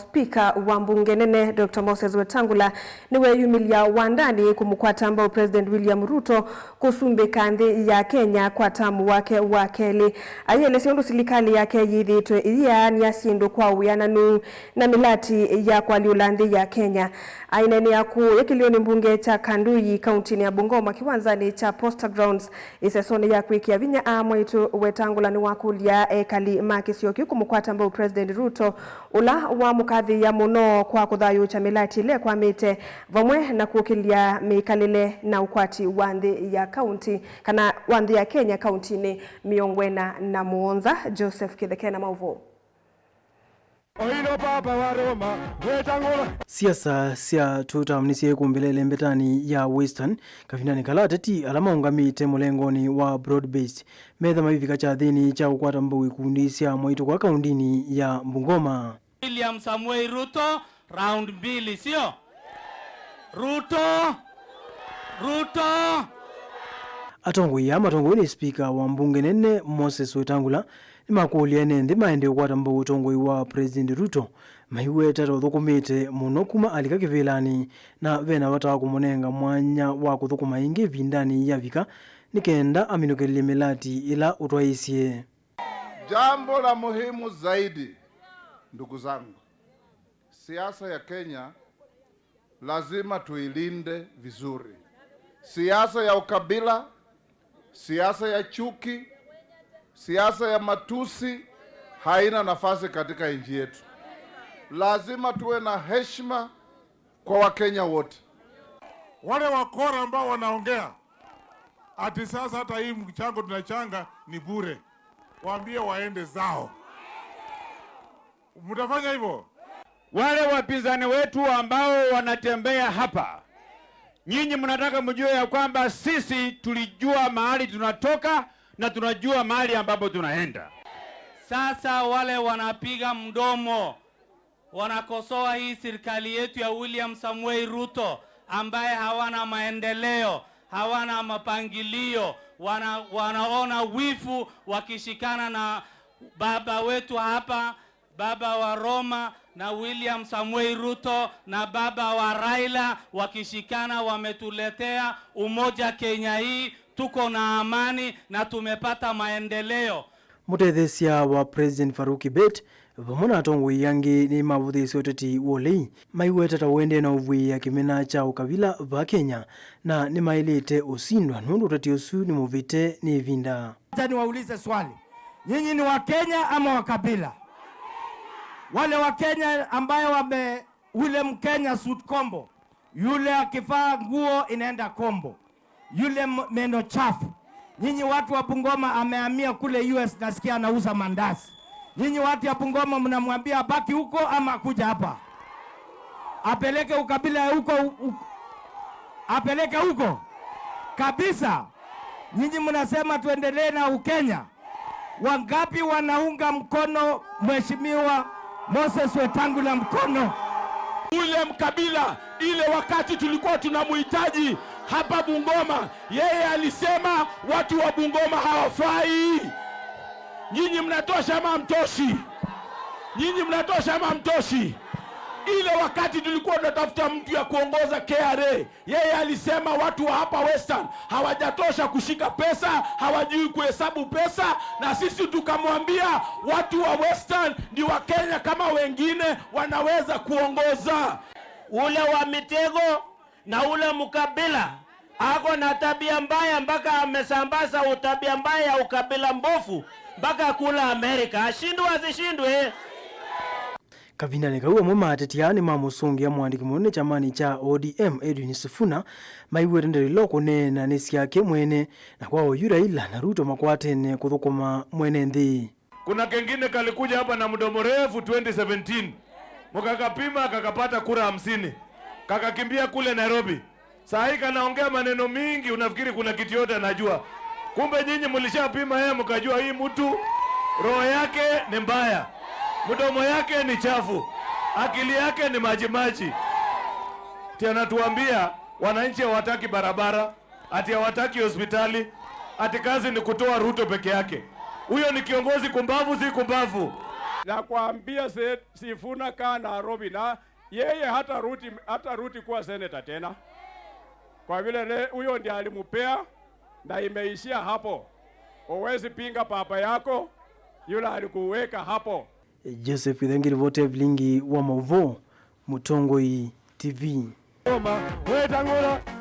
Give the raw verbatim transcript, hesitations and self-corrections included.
Spika wa mbunge nene, Doctor Moses Wetangula, nĩweyumĩlya wandanĩ kũmũkwata mbau President William Ruto kũsumbĩka nthĩ ya Kenya kwa tamu wake wa kelĩ. Aielesya ũndũ silikalĩ yake yĩthĩĩtwe ĩyĩanĩa syĩndũ kwa wĩananu na mĩlati ya kũalyũla nthĩ ya Kenya. Aineenea kũũ kĩlĩonĩ mbunge kya Kanduyi, kauntinĩ ya Bungoma, kĩwanzanĩ kya Posta Grounds, ĩsesonĩ ya kwĩkĩa vinya aa mwaitũ, Wetangula nĩwakũlya ekali ma kĩsio kĩu kũmũkwata mbau President Ruto, ũla wamũkathĩĩa mũno kwa kũthayũũkya mĩlati ĩla ĩkwamĩte, vamwe na kũkĩlya mĩkalĩle na ũkwati wa nthĩ ya kaunti, kana wa nthĩ ya Kenya kauntinĩ mĩongo ĩna na mũonza. Joseph Kĩtheke na maũvoo. Oilo papa wa Roma, Wetangula. Siasa sya two term nĩsyaĩ kũmbĩla ĩlembetanĩ ya Western, kavindanĩ kala ateti ala maũngamĩte mũlengonĩ wa broad based metha maivika kyathĩnĩ kya kũkwata mbau ikundi sya mwaitũ kwa kaundinĩ ya Bungoma. William Samuel Ruto, round mbili, sio? Ruto! Ruto! Atongoi aa matongoew'e nĩ spika wa mbunge nene Moses Wetangula nĩmakũlya ene nthĩ maendee kũkwata mbau ũtongoi wa President Ruto, maiweta ta ũthũkũmĩte mũno kuma alika kĩvĩlanĩ, na vena vata wa kũmũnenga mwanya wa kũthũkũma ĩngĩ ĩvindanĩ yavika, nĩ kenda aminũkĩlĩlye mĩlati ĩla ũtwaĩĩsye. Jambo la muhimu zaidi, ndugu zangu, siasa ya Kenya lazima tuilinde vizuri. Siasa ya ukabila, siasa ya chuki, siasa ya matusi haina nafasi katika nchi yetu. Lazima tuwe na heshima kwa Wakenya wote. Wale wakora ambao wanaongea ati sasa hata hii mchango tunachanga ni bure, waambie waende zao. Mtafanya hivyo? Wale wapinzani wetu ambao wanatembea hapa, nyinyi mnataka mjue ya kwamba sisi tulijua mahali tunatoka na tunajua mahali ambapo tunaenda. Sasa wale wanapiga mdomo, wanakosoa hii serikali yetu ya William Samuel Ruto, ambaye hawana maendeleo, hawana mapangilio, wana-, wanaona wivu wakishikana na baba wetu hapa, baba wa Roma, na William Samuel Ruto, na baba wa Raila, wakishikana wametuletea umoja Kenya hii, tuko na amani na tumepata maendeleo. Mũtetheesya wa President Farouk Kibet vamwe na atongoi angĩ nĩmavũthĩĩsye ũteti wa ũlei, maiweta ta ũendee na ũvw'ĩĩa kĩmena kya ũkavila vaa Kenya, na nĩmaĩlĩte ũsindwa nũndũ ũteti ũsu nĩ mũvĩte nĩ ĩvinda. Acha niwaulize swali. Nyinyi ni wa Kenya ama wa kabila? Wale wa Kenya ambaye wame-, ule Mkenya suit kombo, yule akivaa nguo inaenda kombo, yule m-, meno chafu. Nyinyi watu wa Bungoma amehamia kule U S, nasikia anauza mandazi. Nyinyi watu ya Bungoma mnamwambia abaki huko ama kuja hapa? Apeleke ukabila huko, u-, u-, apeleke huko kabisa. Nyinyi mnasema tuendelee na Ukenya. Wangapi wanaunga mkono Mheshimiwa Moses Wetangula mkono? Ule mkabila, ile wakati tulikuwa tunamhitaji hapa Bungoma, yeye alisema watu wa Bungoma hawafai. Nyinyi mnatosha ama hamtoshi? Nyinyi mnatosha ama hamtoshi? Ile wakati tulikuwa tunatafuta mtu ya kuongoza K R A, yeye alisema watu wa hapa Western hawajatosha kushika pesa, hawajui kuhesabu pesa, na sisi tukamwambia watu wa Western ni Wakenya kama wengine, wanaweza kuongoza. Ule wa mitego na ule mkabila ako na tabia mbaya, mpaka amesambaza utabia mbaya ya ukabila mbovu mpaka kula Amerika. Ashindwe asishindwe? Kavindanĩ kau, amwe ma ateti aa nĩmamũsũngĩa mũandĩki mũnene kyamanĩ kya O D M, Edwin Sifuna, maiw'ĩte ndeto ila ũkũneena nĩ syake mwene, na kwa oyu Raila na Ruto makwatene kũthũkũma mwene nthĩ. Kuna kengine kalikuja hapa na mdomo refu twenty seventeen, mkakapima kakapata kura hamsini, kakakimbia kule Nairobi. Saa hii kanaongea maneno mingi, unafikiri kuna kitu yote anajua. Kumbe nyinyi mlishapima yeye mkajua hii mtu, roho yake ni mbaya, mdomo yake ni chafu, akili yake ni majimaji. Ati anatuambia wananchi hawataki barabara, ati hawataki hospitali, ati kazi ni kutoa Ruto peke yake. Huyo ni kiongozi kumbavu, si kumbavu? Na kuambia se-, Sifuna kaa Nairobi, na yeye hatarudi, hatarudi kuwa senator tena. Kwa vile le-, huyo ndiye alimpea na imeishia hapo. Huwezi pinga papa yako, yule alikuweka hapo. Joseph Githangi, ripoti ya vilingi wa mauvoo, Mũtongoi T V. Wetang'ũla.